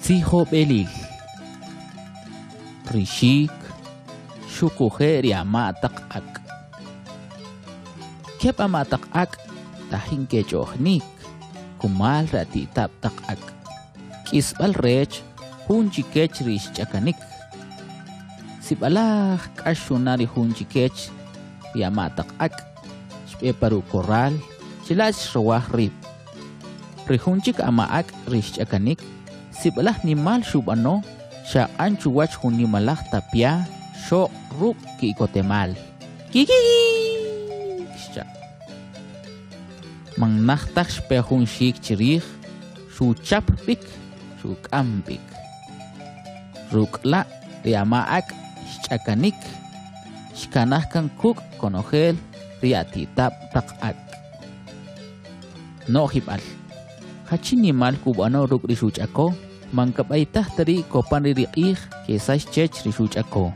Tzijob'elil Ri xik xuquje' ri ama' taq ak'. Keb' ama' taq ak' tajin kech'o'jinik kumal ri ati'tab' taq ak'. K'isb'al rech jun chi kech ri xch'akanik. Sib'alaj k'ax xuna' ri jun chi kech ri ama' taq ak' xb'e pa rukorral chila' xrowaj rib'. Ri jun chik ama' ak' ri xch'akanik sib'alaj nimal xub'ano xaq'an chuwach jun nimalaj tapya xoq' ruk' ki'kotemal. Kikikik xcha'. Man naj taj xpe jun xik chirij xuchap b'ik xuk'am b'ik. Ruk' la' ri ama' ak' xch'akanik xkanaj kan kuk' konojel ri ati'tab' taq ak'. No'jib'al Jachin nimal kub'ano ruk' ri xuch'ako, man kab'aytaj ta ri' kopan ri' ri q'ij kesax chech ri xuch'ako.